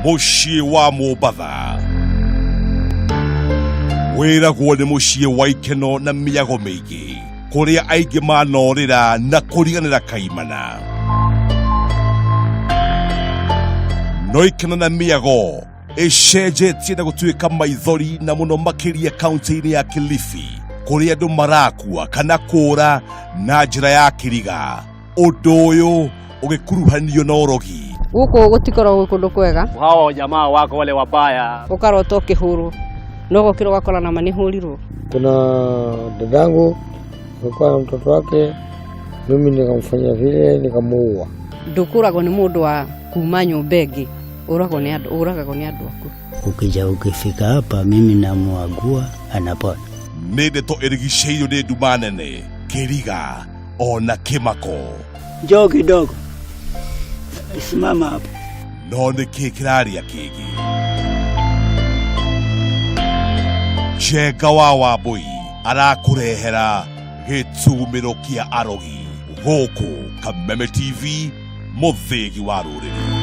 Mũciĩ wa Mombatha wĩragwo nĩ mũciĩ wa ikeno na mĩago mĩingĩ, kũrĩa aingĩ manorĩra na kũriganĩra kaimana. No ikeno na mĩago ĩcenjetie na gũtuĩka maithori, na mũno makĩria kaunti-inĩ ya Kilifi, kũrĩa andũ marakua kana kũũra na njĩra ya kĩriga, ũndũ ũyũ ũgĩkuruhanio na ũrogi. Gũkũ gũtikoragwo gwĩ kũndũ kwega. Hawa jamaa wako wale wabaya. Ũkarota ũkĩhũrwo no gũkĩra ũgakora nama nĩ hũrirwo. Kuna dadangu alikuwa na mtoto wake, mimi nikamfanyia vile, nikamuua. Ndũkũragwo nĩ mũndũ wa kuma nyũmba ĩngĩ, ũragwo nĩ andũ, ũragagwo nĩ andũ aku. Ukija ukifika hapa, mimi namuagua anapona. Nĩ ndeto ĩrigicĩirio nĩ nduma nene, kĩriga ona kĩmako. Njoo kidogo, simama hapo. No nĩ kĩ kĩrarĩa kĩngĩ? Njenga wa Wambũi arakũrehera gĩtumĩro kĩa arogi gũkũ Kameme TV, mũthĩgi wa rũrĩrĩ.